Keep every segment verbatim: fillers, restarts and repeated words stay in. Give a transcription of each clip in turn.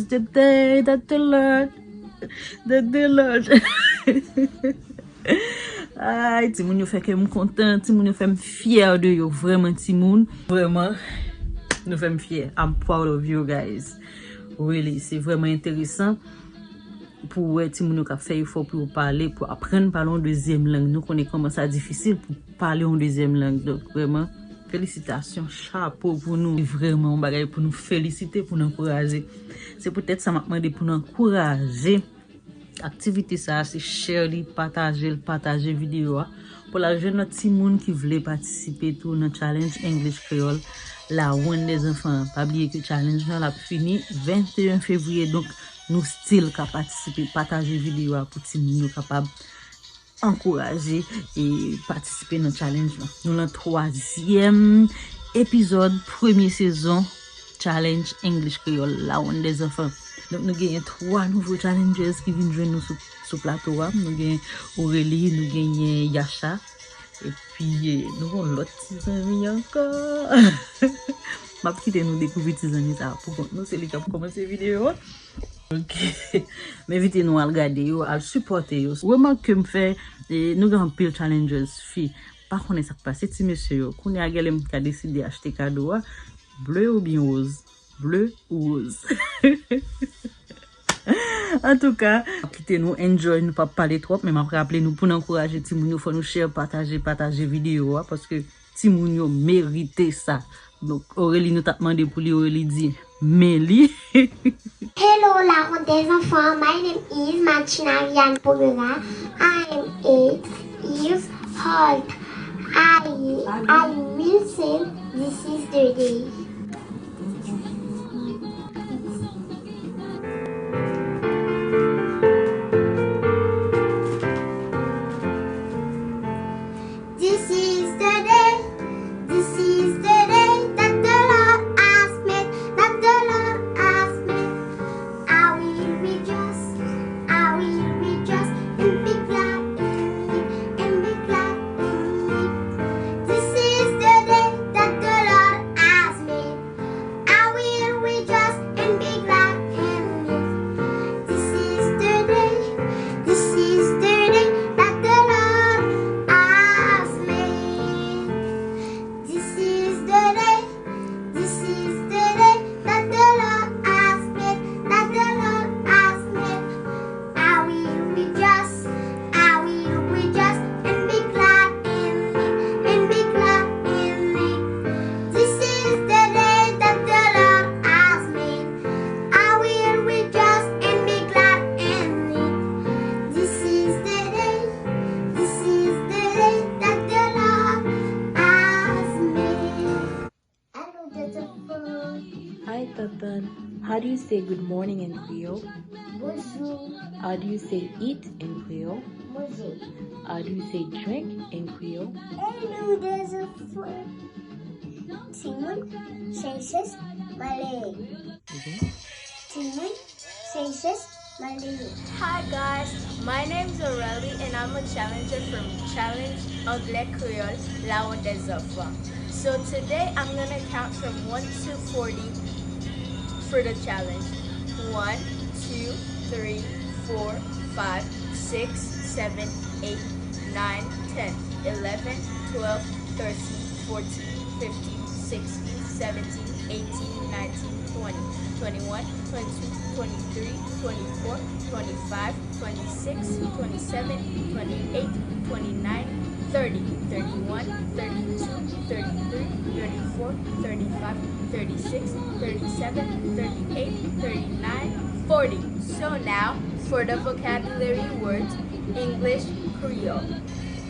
Today that the Lord, that the Lord. Ay, timoun yo fè kè m kontan, timoun yo fè m fyè de yo, vrèman timoun, vrèman, nou fè m fyè. I'm proud of you guys. Really, se vrèman enteresan pou w wè timoun yo k ap fè efò pou yo pale, pou aprann pale yon dezyèm lang. Nou konnen kòman sa difisil pou pale yon dezyèm lang. Donk, vrèman, felisitasyon, chapo pou nou. Se vrèman yon bagay pou nou felisite, pou n ankouraje. Se poutèt sa m ap mande pou n ankouraje aktivite sa a, se share li, pataje l, pataje videyo a. Pou l al jwenn lòt timoun ki vle patisipe tou nan Challenge English Creole, La Ronde des Enfants an. Pa bliye ke challenge lan l ap fini venteyen fevriye, donk nou still ka patisipe, pataje videyo a pou timoun yo kapab ankouraje e patisipe nan challenge lan. Nou lan twazyèm epizòd premye sezon Challenge English Creole, La Ronde des Enfants. Donk, nou genyen twa nouvo challengers ki vin jwenn nou sou, sou plato a. Nou genyen Aurélie, nou genyen Yasha. Epi, eh, nou gon lòt ti zanmi ankò. M ap kite nou dekouvri ti zanmi sa a pou kont nou. Se li k ap kòmanse videyo a. Ok. M envite nou al gade yo, al sipòte yo. Remak ke m fè, eh, nou gen anpil challengers fi. Pa konnen sa k pase ti mesye yo. Kounye a, genlè m ka deside achte kado a. Ble oubyen woz? Ble ou woz? Antouka, m ap kite nou enjoy, nou p ap pale twòp, men m ap raple nou pou n ankouraje timoun yo, fò nou share, pataje, pataje videyo a, paske timoun yo merite sa. Donk, Aurélie, nou t ap mande pou li, Aurélie di, men li. Hello, La Ronde des Enfants. My name is Martina Vianne Pogora. I am eight years old. I, I will sing This is the day. This is the day, this is the day that the Lord has made, that the Lord has made. I will rejoice, I will rejoice and be glad in it, and be glad in it. This is the day that the Lord has made. I will rejoice and be glad in it. This is the day, this is the day that the Lord has made. This is the day, this is the day that the Lord has made, that the Lord has made. I will rejoice, I will rejoice and be glad in it, and be glad in it. This is the day that the Lord has made. I will rejoice and be glad in it. This is the day, this is the day that the Lord has made. Hello, beautiful. Hi, Tantan. How do you say good morning in Creole? Bonjour. How do you say eat in Creole? Manger. How do you say drink in Creole? Hello, beautiful. Timoun, chèchès, male. Again? Timoun, chèchès, male. Hi guys, my name is Aurélie and I'm a challenger from Challenge Anglais Creole, La Ronde des Enfants. So today I'm gonna count from one to forty for the challenge. One, two, three, four, five, six, seven, eight, nine, ten, eleven, twelve, thirteen, fourteen, fifteen, sixteen, seventeen, eighteen, nineteen, twenty, twenty-one, twenty-two, twenty-three, twenty-four, twenty-five, twenty-six, twenty-seven, twenty-eight, twenty-nine, thirty, thirty-one, thirty-two, thirty-three, thirty-four, thirty-five, thirty-six, thirty-seven, thirty-eight, thirty-nine, forty. So now, for the vocabulary words, English, Creole.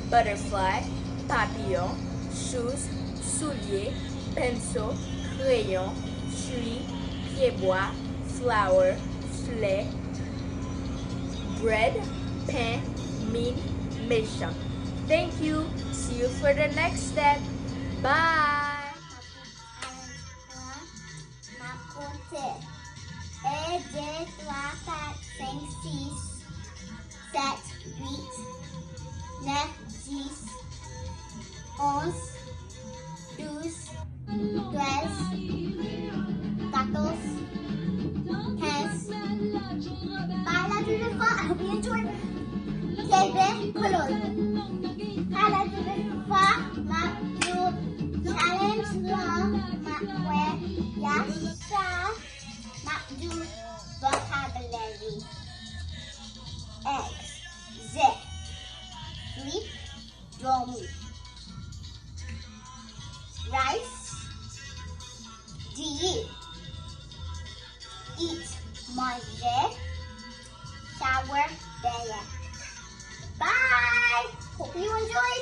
Butterfly, papillon, shoes, soulye, pencil, crayon, tree, pyebwa, flower, flè, bread, pen, mean, mechan. Thank you. See you for the next step. Bye. M ap konte. En, de, twa, kat, senk, sis, sèt, uit, nèf, dis, onz, douz, trèz, katòz, kenz, Bye la tout le fwa, I hope you enjoy. Kenbe kolon. Bye la tout le fwa, m ap di w challenge lan, m ap wè Yasha, m ap di w vocabulary. Eggs, ze, sleep, dòmi. Rice, diyi. Eat, manje. Shower, benyen. Bye! Hope you enjoy.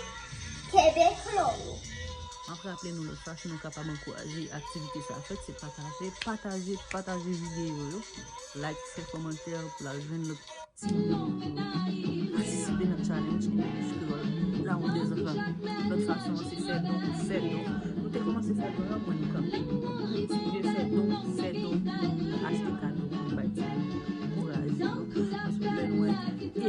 Kenbe kolon. M ap raple nou lòt fwa, si nou kapab ankouraje aktivite sa a fèt, se pataje, pataje, pataje videyo yo. Like, fè kòmantè pou l al jwenn lòt timoun yo pou yo patisipe nan challenge English Creole. L'amour des enfants. Lòt fason an se fè don, fè don. Nou te kòmanse fè don an, mwen nou kanpe. Nou kontinye fè don, fè don pou nou achte kado pou nou bay timoun yo, ankouraje yo. Paske lè nou wè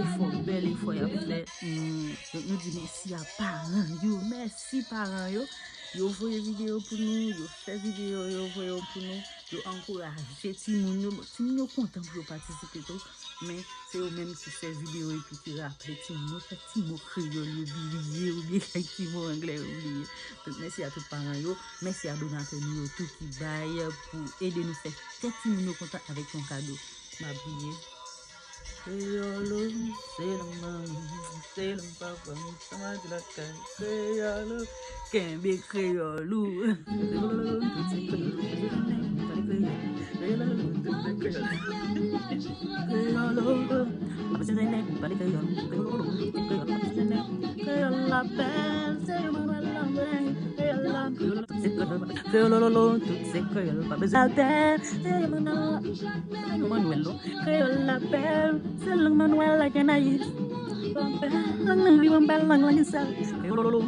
efò, bèl efò y ap fè, mm, donk nou di mèsi a paran yo, mèsi paran yo. Yo voye videyo pou nou, yo fè videyo, yo voye yo pou nou, yo ankouraje timoun yo. Bon, timoun yo kontan pou yo patisipe tou, men se yo menm ki fè videyo epi ki raple timoun yo, fè ti mo kreyòl yo bliye, oubyen fè ti mo anglè yo bliye. Donk, mèsi a tout paran yo, mèsi a donatè nou yo tou ki bay pou ede nou fè kè timoun yo kontan avèk yon kado. M ap bliye. Kreyòl ou, se lang manman m, se lang papa m, sa m a di lakay. Kreyòl ou, kenbe kreyòl ou. Tout se kreyòl, pale kreyòl. Kreyòl, tout se kreyòl. Kreyòl ou, pa bezwen nèg, pale kreyòl. Kreyòl ou, tout se kreyòl, pa bezwen nèg. Kreyòl la bèl, se yon manman la bèl. Kreyòl la, kreyòl la, tout se kreyòl. Kreyòl, tout se kreyòl, pa bezwen nèg. Se yon manman la, se yon manman la. Kreyòl la bèl, se lang Manwèl la gen Ayiti. Lang nan vivan bèl, lang lan gen sèl. Kreyòl,